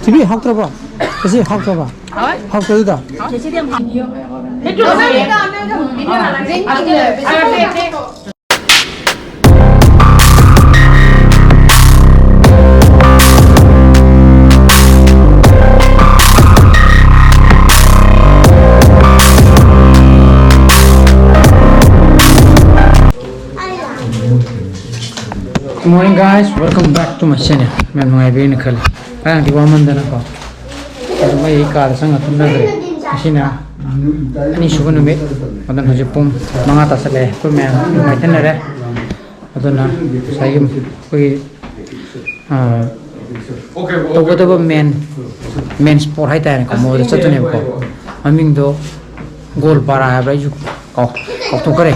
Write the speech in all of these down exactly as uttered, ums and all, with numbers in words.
ꯊꯣꯏꯕꯤ, ꯍꯥꯎꯇ꯭ꯔꯕꯣ? ꯉꯁꯤ ꯍꯥꯎꯇ꯭ꯔꯕ? ꯍꯥꯎꯇ꯭ꯔꯗꯨꯗ? Good morning, guys. Welcome back to my channel. ꯃꯌꯥꯝ ꯅꯨꯡꯉꯥꯏꯕꯤꯔꯤꯅ ꯈꯜꯂꯤ꯫ ꯉꯔꯥꯡꯗꯤ ꯋꯥꯃꯟꯗꯅꯀꯣ, ꯑꯗꯨꯝ ꯑꯩ ꯀꯥꯗ ꯆꯪꯉ ꯇꯨꯝꯊꯈ꯭ꯔꯦ꯫ ꯉꯁꯤꯅ ꯑꯅꯤꯁꯨꯕ ꯅꯨꯃꯤꯠ꯫ ꯑꯗꯨꯅ ꯍꯧꯖꯤꯛ ꯄꯨꯡ ꯃꯉꯥ ꯇꯥꯁꯜꯂꯛꯑꯦ꯫ ꯑꯩꯈꯣꯏ ꯃꯌꯥꯝ ꯅꯨꯡꯉꯥꯏꯊꯟꯅꯔꯦ꯫ ꯑꯗꯨꯅ ꯉꯁꯥꯏꯒꯤ ꯑꯩꯈꯣꯏꯒꯤ, ꯑꯥ, ꯇꯧꯒꯗꯕ main, main spot ꯍꯥꯏꯇꯥꯔꯦꯀꯣ, ꯃꯣꯏꯗ ꯆꯠꯇꯣꯏꯅꯦꯕꯀꯣ꯫ ꯃꯃꯤꯡꯗꯣ ꯒꯣꯜꯄꯥꯔꯥ ꯍꯥꯏꯕ꯭ꯔꯥ? ꯑꯩꯁꯨ ꯀꯥꯎ-, ꯀꯥꯎꯊꯣꯛꯈ꯭ꯔꯦ꯫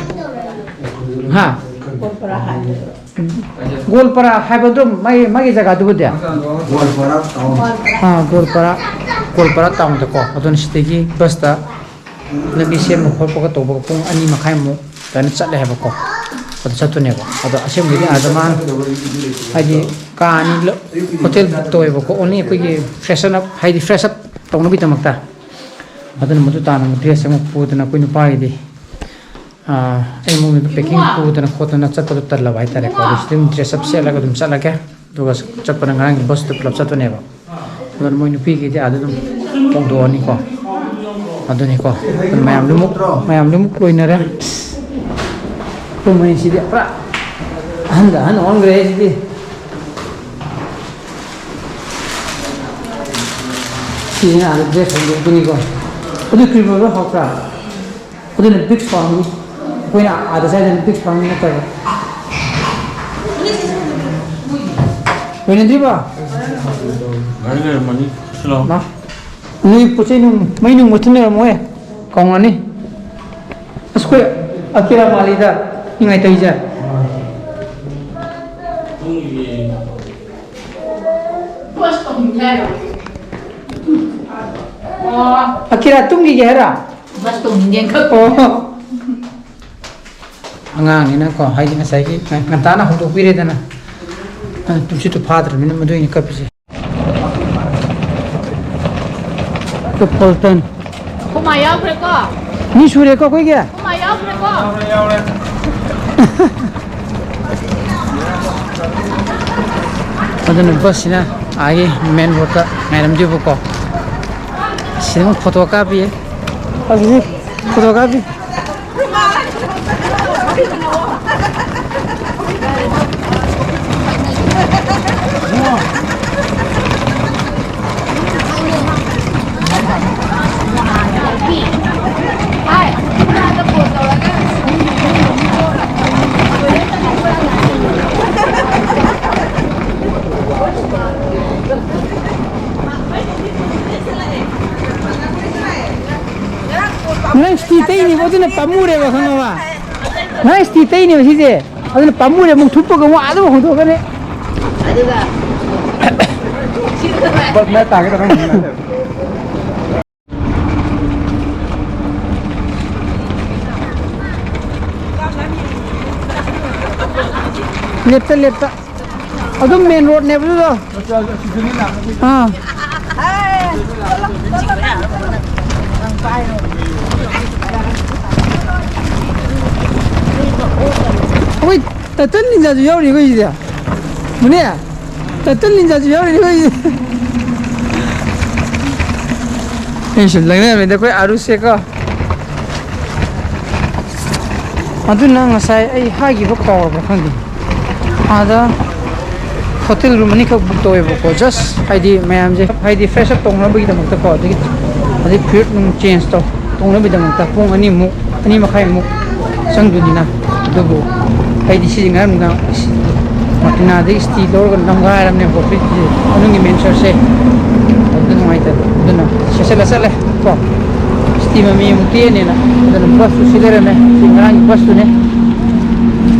ꯍꯥ? ꯒꯣꯜꯄꯥꯔꯥ ꯍꯥꯏꯕꯗꯣ ꯃꯥꯒꯤ, ꯃꯥꯒꯤ ꯖꯒꯥꯗꯨꯕꯨꯗꯤ? ꯒꯣꯜꯄꯥꯔꯥ town꯫ ꯑꯥ, ꯒꯣꯜꯄꯥꯔꯥ, ꯒꯣꯜꯄꯥꯔꯥ townꯗꯀꯣ꯫ ꯑꯗꯨꯅ ꯁꯤꯗꯒꯤ busꯇ ꯂꯝꯕꯤ ꯁꯦꯝꯕ ꯈꯣꯠꯄꯒ ꯇꯧꯕꯒ ꯄꯨꯡ ꯑꯅꯤ ꯃꯈꯥꯏꯃꯨꯛ ꯑꯗꯨꯃꯥꯏꯅ ꯆꯠꯂꯦ ꯍꯥꯏꯕꯀꯣ꯫ ꯑꯗꯨ ꯆꯠꯇꯣꯏꯅꯦꯕ꯫ ꯑꯗꯣ ꯑꯁꯦꯡꯕꯗꯤ ꯑꯥꯗ ꯃꯥ ꯍꯥꯏꯗꯤ ꯀꯥ ꯑꯅꯤ ꯂ-, hotel book ꯇꯧꯋꯦꯕꯀꯣ꯫ Only ꯑꯩꯈꯣꯏꯒꯤ freshen up, ꯍꯥꯏꯗꯤ fresh up ꯇꯧꯅꯕꯒꯤꯗꯃꯛꯇ꯫ ꯑꯗꯨꯅ ꯃꯗꯨ ꯇꯥꯅ ꯑꯃꯨꯛ dress ꯑꯃꯨꯛ ꯄꯨꯗꯅ ꯑꯩꯈꯣꯏ ꯅꯨꯄꯥꯒꯤꯗꯤ, ꯑꯥ, ꯑꯩ ꯑꯃꯨꯛ packing ꯄꯨꯗꯅ ꯈꯣꯠꯇꯅ ꯆꯠꯄꯗꯣ ꯇꯜꯂꯕ ꯍꯥꯏꯇꯥꯔꯦꯀꯣ꯫ ꯑꯗꯨ ꯑꯗꯨꯝ dress up ꯁꯦꯠꯂꯒ ꯑꯗꯨꯝ ꯆꯠꯂꯒꯦ꯫ ꯑꯗꯨꯒ ꯆꯠꯄꯅ ꯉꯔꯥꯡꯒꯤ busꯇꯨ ꯄꯨꯂꯞ ꯆꯠꯇꯣꯏꯅꯦꯕ꯫ ꯑꯗꯨꯅ ꯃꯣꯏ ꯅꯨꯄꯤꯒꯤꯗꯤ ꯑꯥꯗ ꯑꯗꯨꯝ ꯐꯣꯡꯗꯣꯛꯑꯅꯤꯀꯣ꯫ ꯑꯗꯨꯅꯤꯀꯣ꯫ ꯑꯗꯨ ꯃꯌꯥꯝ ꯂꯣꯏꯃꯛ, ꯃꯌꯥꯝ ꯂꯣꯏꯃꯛ ꯂꯣꯏꯅꯔꯦ꯫ ꯑꯩꯈꯣꯏ ꯃꯣꯏꯁꯤꯗꯤ ꯄꯨꯔꯥ ꯑꯍꯟꯗ ꯑꯍꯟ ꯑꯣꯟꯈ꯭ꯔꯦ ꯁꯤꯗꯤ꯫ ꯁꯤꯁꯤꯅ ꯑꯥꯗ dress ꯍꯣꯡꯗꯣꯛꯇꯣꯏꯅꯤꯀꯣ꯫ ꯑꯗꯨ ꯀ꯭ꯔꯤꯝ ꯑꯣꯏꯕ ꯍꯥꯎꯇ꯭ꯔꯥ? ꯑꯗꯨꯅ big sound꯫ ꯑꯩꯈꯣꯏꯅ ꯑꯥꯗ ꯆꯥꯏꯗꯅ big sound ꯅꯠꯇꯕ꯫ ꯂꯣꯏꯅꯗ꯭ꯔꯤꯕꯣ? ꯉꯥꯏ ꯂꯩꯔꯝꯃꯅꯤ꯫ ꯁꯤ ꯂꯥꯎ꯫ ꯃꯥ, ꯅꯣꯏ ꯄꯣꯠ ꯆꯩ ꯅꯨꯡ, ꯃꯩ ꯅꯨꯡ ꯃꯨꯠꯊꯠ ꯂꯩꯔꯝꯃꯣꯏ꯫ ꯀꯥꯎꯉꯅꯤ꯫ ꯑꯁ, ꯑꯩꯈꯣꯏ ꯑꯀꯤꯔꯥ ꯃꯥꯜꯂꯤꯗ꯫ ꯅꯤꯡꯉꯥꯏ ꯇꯧꯔꯤꯁꯦ꯫ ꯑꯀꯤꯔꯥ ꯇꯨꯝꯈꯤꯒꯦ ꯍꯥꯏꯔꯣ? Bus ꯇꯣꯡꯅꯤꯡꯗꯦꯅ ꯈꯛ꯫ ꯑꯣ꯫ ꯑꯉꯥꯡꯅꯤꯅꯀꯣ, ꯍꯥꯏꯗꯤ ꯉꯁꯥꯏꯒꯤ ꯉꯟꯇꯥꯅ ꯍꯧꯗꯣꯛꯄꯤꯔꯦꯗꯅ, ꯇꯨꯝꯁꯤꯠꯇꯨ ꯐꯥꯗ꯭ꯔꯕꯅꯤꯅ ꯃꯗꯨꯒꯤꯅꯤ ꯀꯞꯄꯤꯁꯦ꯫ ꯀꯞꯄꯜꯇꯟ꯫ ꯈꯨꯃꯥ ꯌꯥꯎꯈ꯭ꯔꯦꯀꯣ? ꯃꯤ ꯁꯨꯔꯦꯀꯣ ꯑꯩꯈꯣꯏꯒꯤ? ꯈꯨꯃꯥ ꯌꯥꯎꯈ꯭ꯔꯦꯀꯣ? ꯑꯗꯨꯅ ꯕꯁꯁꯤꯅ ꯑꯥꯒꯤ ꯃꯦꯟ ꯔꯣꯗꯇ ꯉꯥꯏꯔꯝꯗꯣꯏꯕꯀꯣ꯫ ꯁꯤꯗ ꯑꯃꯨꯛ ꯐꯣꯇꯣ ꯀꯥꯞꯄꯤꯌꯦ꯫ ꯍꯧꯖꯤꯛ ꯐꯣꯇꯣ ꯀꯥꯞꯄꯤ꯫ ꯉꯔꯥꯡ ꯁꯤꯇꯤ ꯇꯩꯅꯦꯕ, ꯑꯗꯨꯅ ꯄꯥꯝꯃꯨꯔꯦꯕ, ꯈꯪꯉꯕ? ꯉꯔꯥꯡ ꯁꯤꯇꯤ ꯇꯩꯅꯦꯕ ꯁꯤꯁꯦ, ꯑꯗꯨꯅ ꯄꯥꯝꯃꯨꯔꯦ꯫ ꯑꯃꯨꯛ ꯊꯨꯞꯄꯒ ꯑꯃꯨꯛ ꯑꯥꯗ ꯑꯃꯨꯛ ꯍꯣꯡꯗꯣꯛꯀꯅꯤ꯫ ꯑꯗꯨꯒ ꯕꯁ ꯃꯌꯥ ꯇꯥꯒꯦ ꯇꯧꯔꯦ꯫ ꯂꯦꯞꯇ ꯂꯦꯞꯇ꯫ ꯑꯗꯨꯝ ꯃꯦꯟ ꯔꯣꯗꯅꯦꯕ ꯑꯗꯨꯗꯣ꯫ ꯑꯥ꯫ ꯑꯩꯈꯣꯏ ꯇꯇꯟ ꯅꯤꯟꯖꯥꯁꯨ ꯌꯥꯎꯔꯤ ꯑꯩꯈꯣꯏ ꯁꯤꯗꯤ꯫ ꯃꯨꯅꯦ, ꯇꯇꯟ ꯅꯤꯟꯖꯥꯁꯨ ꯌꯥꯎꯔꯤ ꯑꯩꯈꯣꯏ ꯁꯤꯗꯤ꯫ ꯑꯩꯁꯨ ꯂꯪꯅꯔꯝꯃꯤꯗ ꯑꯩꯈꯣꯏ ꯑꯥꯔꯨꯁꯦꯀꯣ꯫ ꯑꯗꯨꯅ ꯉꯁꯥꯏ ꯑꯩ ꯍꯥꯏꯈꯤꯕ ꯀꯥꯎꯔꯕ꯭ꯔꯥ ꯈꯪꯗꯦ꯫ ꯑꯥꯗ ꯍꯣꯇꯦꯜ ꯔꯨꯝ ꯑꯅꯤꯈꯛ ꯕꯨꯛ ꯇꯧꯋꯦꯕꯀꯣ, just ꯍꯥꯏꯗꯤ ꯃꯌꯥꯝꯁꯦ ꯍꯥꯏꯗꯤ ꯐ꯭ꯔꯦꯁ ꯑꯞ ꯇꯧꯅꯕꯒꯤꯗꯃꯛꯇꯀꯣ, ꯑꯗꯒꯤ ꯑꯗꯩ ꯐꯨꯔꯤꯠ ꯅꯨꯡ ꯆꯦꯟꯖ ꯇꯧ ꯇꯧꯅꯕꯒꯤꯗꯃꯛꯇ ꯄꯨꯡ ꯑꯅꯤꯃꯨꯛ, ꯑꯅꯤ ꯃꯈꯥꯏꯃꯨꯛ ꯆꯪꯗꯣꯏꯅꯤꯅ꯫ ꯑꯗꯨꯕꯨ ꯑꯩꯗꯤ ꯁꯤꯁꯦ ꯉꯔꯥꯡ ꯅꯨꯡꯗꯥꯡ ꯏꯁ, ꯃꯥꯔꯇꯤꯅꯥꯗꯒꯤ ꯏꯁꯇꯤ ꯂꯧꯔꯒ ꯅꯝꯒꯥꯏꯔꯕꯅꯦꯕꯀꯣ ꯐꯨꯔꯤꯠꯁꯦ, ꯃꯅꯨꯡꯒꯤ ꯃꯦꯟ ꯁꯔꯠꯁꯦ꯫ ꯑꯗꯨꯗ ꯅꯨꯡꯉꯥꯏꯇꯕ, ꯑꯗꯨꯅ ꯁꯦꯠꯆꯜꯂ ꯆꯠꯂꯦ ꯀꯣ꯫ ꯁꯤꯇꯤ ꯃꯃꯤ ꯑꯃꯨꯛ ꯇꯦꯛꯑꯅꯦꯅ꯫ ꯑꯗꯨꯅ ꯕꯁꯁꯨ ꯁꯤ ꯂꯩꯔꯝꯃꯦ꯫ ꯁꯤ ꯉꯔꯥꯡꯒꯤ ꯕꯁꯇꯨꯅꯦ꯫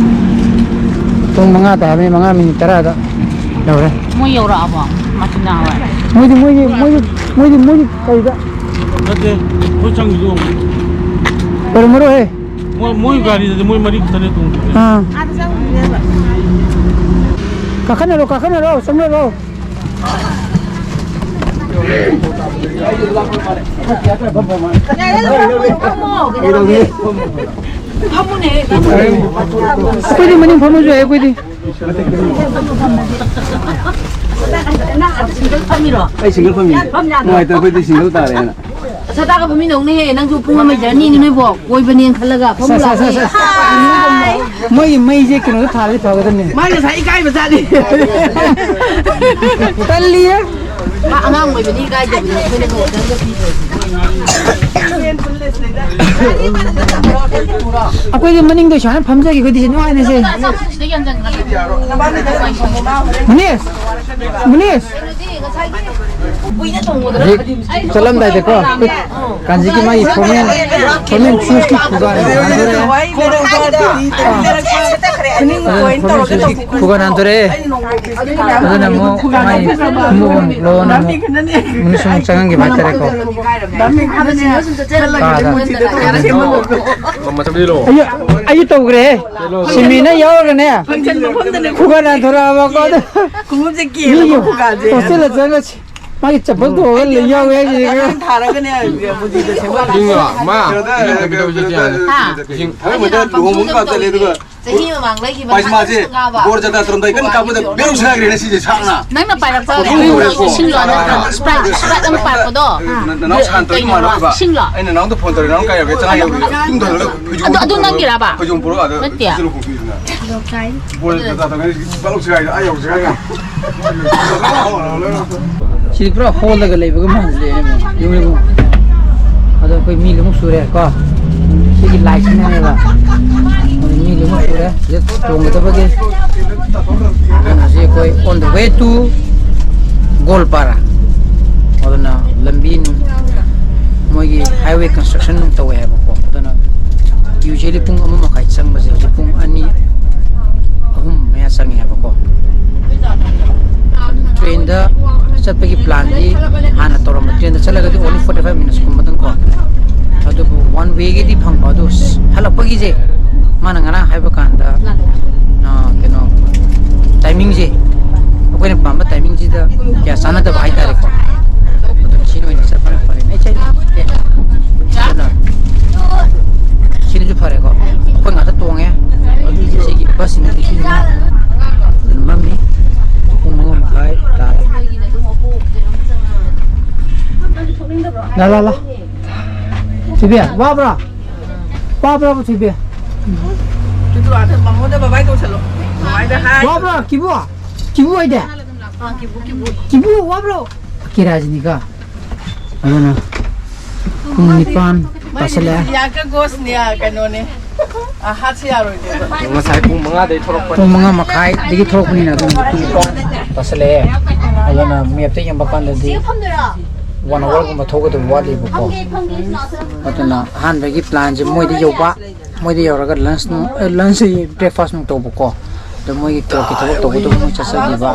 ꯄꯨꯡ ꯃꯉꯥ ꯇꯥꯔꯝꯃꯦ, ꯃꯉꯥ ꯃꯤꯅꯤꯠ ꯇꯔꯥꯗ ꯌꯧꯔꯦ꯫ ꯃꯣꯏ ꯌꯧꯔꯛꯑꯕꯣ? ꯃꯆꯤꯟ ꯃꯅꯥꯎ ꯍꯣꯏ? ꯃꯣꯏꯗꯤ, ꯃꯣꯏꯗꯤ, ꯃꯣꯏꯗꯤ, ꯃꯣꯏꯗꯤ, ꯃꯣꯏꯗꯤ ꯀꯩꯗ? ꯅꯠꯇꯦ, ꯑꯩꯈꯣꯏ ꯆꯪꯉꯤꯗꯣ꯫ ꯑꯣꯏꯔꯝꯃꯔꯣꯏꯍꯦ꯫ ꯃꯣꯏ, ꯃꯣꯏ ꯒꯥꯔꯤꯗꯗꯤ ꯃꯣꯏ ꯃꯔꯤ ꯈꯛꯇꯅꯦ ꯇꯣꯡꯗꯣꯏꯁꯦ꯫ ꯑꯥ꯫ ꯑꯥꯗ ꯆꯪꯉꯨꯁꯤꯅꯦꯕ꯫ ꯀꯥꯈꯠꯅꯔꯣ, ꯀꯥꯈꯠꯅꯔꯣ, ꯆꯪꯅꯔꯣ꯫ ꯑꯩꯈꯣꯏꯗꯤ ꯃꯅꯤꯡ ꯐꯝꯃꯁꯨ ꯌꯥꯏ, ꯑꯩꯈꯣꯏꯗꯤ꯫ ꯑꯩ ꯁꯤꯡꯒꯜ ꯐꯝꯃꯤ꯫ ꯅꯨꯡꯉꯥꯏꯇꯕ ꯑꯩꯈꯣꯏꯗꯤ ꯁꯤꯡꯒꯜ ꯇꯥꯔꯦꯅ꯫ ꯁꯗꯥꯒ ꯐꯝꯃꯤꯟꯅꯧꯅꯦꯍꯦ, ꯅꯪꯁꯨ ꯄꯨꯡ ꯑꯃ ꯖꯔꯅꯤꯅꯤ ꯅꯣꯏꯕꯣ, ꯀꯣꯏꯕꯅꯦꯅ ꯈꯜꯂꯒ ꯐꯝꯃꯨ ꯁꯦ, ꯁꯦ, ꯂꯥꯎꯅꯦ꯫ ꯁꯦ, ꯁꯦ꯫ ꯃꯣꯏꯒꯤ ꯃꯩꯁꯦ ꯀꯩꯅꯣꯗ ꯊꯥꯜꯂꯗꯤ ꯐꯒꯗꯕꯅꯦ꯫ ꯃꯥ ꯉꯁꯥꯏ ꯏꯀꯥꯏꯕ ꯖꯥꯠꯅꯤ꯫ ꯇꯜꯂꯤꯌꯦ꯫ ꯃꯥ ꯑꯉꯥꯡ ꯑꯣꯏꯕꯅꯤ ꯏꯀꯥꯏꯗꯕꯅꯤ, ꯑꯩꯈꯣꯏꯅ ꯀꯧꯔꯀꯥꯟꯗ ꯄꯤꯗ꯭ꯔꯗꯤ꯫ ꯑꯩꯈꯣꯏꯗꯤ ꯃꯅꯤꯡꯗ ꯁꯨꯃꯥꯏꯅ ꯐꯝꯖꯒꯦ, ꯑꯩꯈꯣꯏꯗꯤ ꯁꯤ ꯅꯨꯡꯉꯥꯏꯅꯁꯦ꯫ ꯃꯨꯅꯤꯁ! ꯃꯨꯅꯤꯁ! ꯍꯧꯖꯤꯛ ꯆꯠꯂꯝꯗꯥꯏꯗꯀꯣ, ꯑꯩꯈꯣꯏ ꯀꯥꯟꯖꯤꯒꯤ ꯃꯥꯒꯤ ꯐꯣꯔꯃꯦꯜ, ꯐꯣꯔꯃꯦꯜ ꯁꯨꯁꯀꯤ ꯈꯨꯒꯥ ꯍꯥꯟꯗꯣꯔꯛꯑꯦ꯫ ꯐꯣꯔꯃꯦꯜ ꯁꯨꯁꯀꯤ ꯈꯨꯒꯥ ꯍꯥꯟꯗꯣꯔꯛꯑꯦ꯫ ꯑꯗꯨꯅ ꯑꯃꯨꯛ ꯃꯥꯏ ꯈꯣꯡꯎꯞ ꯑꯃꯨꯛ ꯂꯣꯟꯅ ꯑꯃꯨꯛ ꯃꯨꯅꯤꯁ ꯑꯃꯨꯛ ꯆꯪꯍꯟꯈꯤꯕ ꯍꯥꯏꯇꯥꯔꯦꯀꯣ꯫ ꯀꯥꯗ꯫ ꯑꯩ, ꯑꯩ ꯇꯧꯈ꯭ꯔꯦ꯫ ꯁꯤꯃꯤꯅ ꯌꯥꯎꯔꯒꯅꯦ꯫ ꯈꯨꯒꯥ ꯍꯥꯟꯗꯣꯔꯛꯑꯕꯀꯣ꯫ ꯑꯗꯨ ꯈꯣꯡꯎꯞꯁꯦ ꯀꯦꯜꯂꯕ ꯃꯤꯒꯤ ꯈꯨꯒꯥꯁꯦ꯫ ꯍꯣꯁꯇꯦꯜꯗ ꯆꯪꯉꯒ ꯃꯥꯒꯤ ꯆꯄꯜ ꯇꯣꯡꯉꯒ ꯂꯩ ꯌꯥꯎꯋꯦ ꯍꯥꯏꯁꯤꯅꯦ꯫ ꯃꯊꯪ ꯊꯥꯔꯒꯅꯦ, ꯃꯨꯖꯤꯗ ꯁꯦꯝꯍꯜꯂꯒꯦ꯫ ꯏꯁꯤꯡꯂꯣ? ꯃꯥ, ꯏꯁꯤꯡ ꯊꯛꯄꯤ ꯇꯧꯁꯦ ꯆꯦ꯫ ꯍꯥ? ꯏꯁꯤꯡ꯫ ꯊꯃꯣꯏ ꯃꯊꯪ ꯂꯨꯍꯣꯡꯕ ꯑꯃ ꯀꯥꯞ ꯆꯠꯂꯦ, ꯑꯗꯨꯒ ꯆꯍꯤ ꯃꯃꯥꯡ ꯂꯩꯈꯤꯕ ꯄꯥꯏꯁꯃꯥꯁꯦ ꯅꯍꯥꯟ ꯕꯣꯔ ꯖꯇ꯭ꯔꯥ ꯇꯧꯔꯝꯗꯥꯏ ꯀꯟꯅ ꯀꯥꯞꯄꯗ ꯕꯦꯔꯧ ꯁꯥꯈ꯭ꯔꯦꯅꯦ ꯁꯤꯁꯦ ꯁꯥꯡꯅ꯫ ꯅꯪꯅ ꯄꯥꯏꯔꯛꯄ ꯐꯣꯇꯣ ꯎꯔꯦꯀꯣ꯫ ꯏꯁꯤꯡꯂꯣ ꯅꯠꯇ꯭ꯔꯒ ꯁ꯭ꯄ꯭ꯔꯥꯏꯠ, ꯁ꯭ꯄ꯭ꯔꯥꯏꯠ ꯑꯃ ꯄꯥꯏꯔꯛꯄꯗꯣ? ꯅ-, ꯅꯅꯥꯎ ꯁꯥꯟꯇꯣꯏ ꯀꯩꯅꯣꯔꯣ? ꯃꯥꯟꯅꯕ꯫ ꯏꯁꯤꯡꯂꯣ? ꯑꯩꯅ ꯅꯅꯥꯎꯗ ꯐꯣꯟ ꯇꯧꯔꯦ, ꯅꯅꯥꯎ ꯀꯥꯏ ꯌꯧꯒꯦ? ꯆꯪꯉꯛꯑꯦ ꯌꯧꯔꯦ꯫ ꯏꯇꯨꯡꯗ ꯍꯜꯂꯒ ꯐꯩꯖꯣꯝ ꯑꯗꯨ, ꯑꯗꯨ ꯄꯨꯔꯛꯑꯒ, ꯅꯪꯒꯤꯔꯕ? ꯐꯩꯖꯣꯝ ꯄꯨꯔꯛꯑꯒ ꯑꯗ ꯅꯠꯇꯦ꯫ ꯏꯆꯦ ꯂꯨꯈꯣꯡꯕꯤꯗꯨꯅ꯫ ꯕꯣꯔ ꯖꯇ꯭ꯔꯥ ꯇꯧꯔꯤꯉꯩ ꯕꯥꯂꯧ ꯁꯤꯒꯥꯏꯗ ꯑꯥ ꯌꯧꯁꯤꯒꯥꯏ꯫ ꯁꯤꯗꯤ ꯄꯨꯔꯥ ꯍꯣꯜꯂꯒ ꯂꯩꯕꯒ ꯃꯥꯟꯁꯤꯜꯂꯛꯑꯦꯅꯦ꯫ ꯌꯦꯡꯉꯨ, ꯌꯦꯡꯉꯨ꯫ ꯑꯗꯣ ꯑꯩꯈꯣꯏ ꯃꯤ ꯂꯣꯏꯅꯃꯛ ꯁꯨꯔꯦ ꯀꯣ꯫ ꯁꯤꯒꯤ ꯂꯥꯏꯠꯁꯤꯅꯅꯦꯕ꯫ ꯑꯗꯣ ꯃꯤ ꯂꯣꯏꯅꯃꯛ ꯁꯨꯔꯦ꯫ ꯁꯤꯗ ꯇꯣꯡꯒꯗꯕꯒꯤ꯫ ꯑꯗꯨꯅ ꯍꯧꯖꯤꯛ ꯑꯩꯈꯣꯏ on the way to ꯒꯣꯜꯄꯥꯔꯥ꯫ ꯑꯗꯨꯅ ꯂꯝꯕꯤ ꯅꯨꯡ ꯃꯣꯏꯒꯤ highway construction ꯅꯨꯡ ꯇꯧꯋꯦ ꯍꯥꯏꯕꯀꯣ꯫ ꯑꯗꯨꯅ usually ꯄꯨꯡ ꯑꯃ ꯃꯈꯥꯏ ꯆꯪꯕꯁꯦ ꯍꯧꯖꯤꯛ ꯄꯨꯡ ꯑꯅꯤ, ꯑꯍꯨꯝ ꯃꯌꯥ ꯆꯪꯉꯦ ꯍꯥꯏꯕꯀꯣ꯫ ꯇ꯭ꯔꯦꯟꯗ ꯆꯠꯄꯒꯤ ꯄ꯭ꯂꯥꯟꯗꯤ ꯍꯥꯟꯅ ꯇꯧꯔꯝꯕ, ꯇ꯭ꯔꯦꯟꯗ ꯆꯠꯂꯒꯗꯤ only forty five minutes ꯀꯨꯝꯕꯗꯪ ꯀꯣ꯫ ꯑꯗꯨꯕꯨ one way ꯒꯤꯗꯤ ꯐꯪꯕ, ꯑꯗꯨ ꯍꯜꯂꯛꯄꯒꯤꯁꯦ ꯃꯥꯅ ꯉꯔꯥꯡ ꯍꯥꯏꯕ ꯀꯥꯟꯗ, ꯑ, ꯀꯩꯅꯣ, timing ꯇꯥꯏꯃꯤꯡꯁꯦ, ꯑꯩꯈꯣꯏꯅ ꯄꯥꯝꯕ ꯇꯥꯏꯃꯤꯡꯁꯤꯗ ꯀꯌꯥ ꯆꯥꯟꯅꯗꯕ ꯍꯥꯏꯇꯥꯔꯦꯀꯣ꯫ ꯑꯗꯨꯅ ꯁꯤꯅ ꯑꯣꯏꯅ ꯆꯠꯄꯅ ꯐꯔꯦ꯫ ꯑꯩ ꯆꯠ-, ꯑꯗꯨꯅ ꯁꯤꯅꯁꯨ ꯐꯔꯦꯀꯣ꯫ ꯑꯩꯈꯣꯏ ꯉꯥꯛꯇ ꯇꯣꯡꯉꯦ꯫ ꯁꯤꯒꯤ ꯕꯁꯁꯤꯡ ꯑꯁꯤꯁꯨ ꯑꯗꯨꯝ ꯃꯝꯃꯤ꯫ ꯄꯨꯡ ꯃꯉꯥ ꯃꯈꯥꯏ ꯇꯥꯔꯦ꯫ ꯂꯥ, ꯂꯥ, ꯂꯥ꯫ ꯊꯣꯏꯕꯤ, ꯋꯥꯕ꯭ꯔꯥ? ꯋꯥꯕ꯭ꯔꯥ, ꯊꯣꯏꯕꯤ? ꯃꯉꯣꯟꯗ ꯕꯕꯥꯏ ꯀꯧꯁꯜꯂꯣ꯫ ꯕꯕꯥꯏꯗ ꯍꯥꯏ꯫ ꯋꯥꯕ꯭ꯔꯥ, ꯀꯤꯕꯨ? ꯀꯤꯕꯨ ꯍꯥꯏꯗꯦ? ꯑꯥ, ꯀꯤꯕꯨ, ꯀꯤꯕꯨ꯫ ꯀꯤꯕꯨ ꯋꯥꯕ꯭ꯔꯣ? ꯀꯤꯔꯥꯖꯤꯅꯤꯀꯣ꯫ ꯑꯗꯨꯅ ꯄꯨꯡ ꯅꯤꯄꯥꯟ ꯇꯥꯁꯜꯂꯛꯑꯦ꯫ ꯌꯥꯀ ꯒꯣꯁꯅꯤꯌꯥ ꯀꯩꯅꯣꯅꯦ꯫ ꯑ, ꯍꯥꯠꯁꯦ ꯌꯥꯔꯣꯏꯗꯣꯏꯕ꯫ ꯉꯁꯥꯏ ꯄꯨꯡ ꯃꯉꯥꯗꯩ ꯊꯣꯛꯂꯛꯄꯅꯤ꯫ ꯄꯨꯡ ꯃꯉꯥ ꯃꯈꯥꯏꯗꯒꯤ ꯊꯣꯛꯂꯛꯄꯅꯤꯅ ꯑꯗꯨꯝ ꯄꯨꯡ ꯅꯤꯄꯥꯟ ꯇꯥꯁꯜꯂꯛꯑꯦ꯫ ꯑꯗꯨꯅ ꯃꯦꯞꯇ ꯌꯦꯡꯕ ꯀꯥꯟꯗꯗꯤ ꯋꯥꯟ ꯑꯋꯥꯔꯒꯨꯝꯕ ꯊꯣꯛꯀꯗꯕ ꯋꯥꯠꯂꯤꯕꯀꯣ꯫ ꯑꯗꯨꯅ ꯑꯍꯥꯟꯕꯒꯤ ꯄ꯭ꯂꯥꯟꯁꯦ ꯃꯣꯏꯗ ꯌꯧꯕ, ꯃꯣꯏꯗ ꯌꯧꯔꯒ ꯂꯟꯁ ꯅꯨꯡ, ꯑ, ꯂꯟꯁ ꯕ꯭ꯔꯦꯛꯐꯥꯁ ꯅꯨꯡ ꯇꯧꯕꯀꯣ꯫ ꯑꯗꯣ ꯃꯣꯏꯒꯤ ꯀ꯭ꯂꯕꯀꯤ ꯊꯕꯛ ꯇꯧꯕꯗꯣ ꯃꯣꯏ ꯆꯠꯆꯈꯤꯕ꯫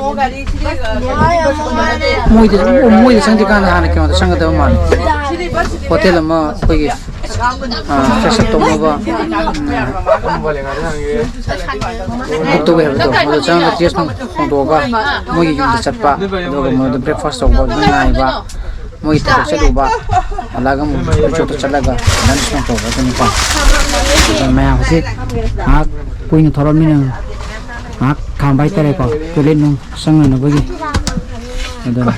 ꯃꯣꯏꯗ, ꯃꯣꯏꯗ ꯆꯪꯗ꯭ꯔꯤꯀꯥꯟꯗ ꯍꯥꯟꯅ ꯀꯩꯅꯣꯗ ꯆꯪꯒꯗꯕ ꯃꯥꯜꯂꯦ꯫ ꯍꯣꯇꯦꯜ ꯑꯃ ꯑꯩꯈꯣꯏꯒꯤ, ꯑ, ꯐ꯭ꯔꯦꯁ ꯑꯞ ꯇꯧꯅꯕ, ꯕꯨꯛ ꯇꯧꯕ ꯍꯥꯏꯕꯗꯣ, ꯑꯗꯨ ꯆꯪꯉꯒ ꯗ꯭ꯔꯦꯁ ꯅꯨꯡ ꯍꯣꯡꯗꯣꯛꯑꯒ ꯃꯣꯏꯒꯤ ꯌꯨꯝꯗ ꯆꯠꯄ, ꯑꯗꯨꯒ ꯃꯣꯏꯗ ꯕ꯭ꯔꯦꯛꯐꯥꯁ ꯇꯧꯕ ꯑꯗꯨꯝ ꯉꯥꯏꯕ꯫ ꯃꯣꯏꯒꯤ ꯊꯕꯛ ꯆꯠꯂꯨꯕ, ꯍꯜꯂꯛꯑꯒ ꯑꯃꯨꯛ ꯔꯤꯁꯣꯔꯠꯇ ꯆꯠꯂꯒ ꯂꯟꯁ ꯅꯨꯡ ꯇꯧꯕ ꯑꯗꯨꯅꯤꯀꯣ꯫ ꯑꯗꯨꯅ ꯃꯌꯥꯝ ꯍꯧꯖꯤꯛ ꯉꯥꯏꯍꯥꯛ ꯀꯨꯏꯅ ꯊꯧꯔꯝꯅꯤꯅ ꯉꯥꯏꯍꯥꯛ ꯈꯥꯝꯕ ꯍꯥꯏꯇꯥꯔꯦꯀꯣ, ꯇꯣꯏꯂꯦꯠ ꯅꯨꯡ ꯆꯪꯅꯅꯕꯒꯤ꯫ ꯑꯗꯨꯅ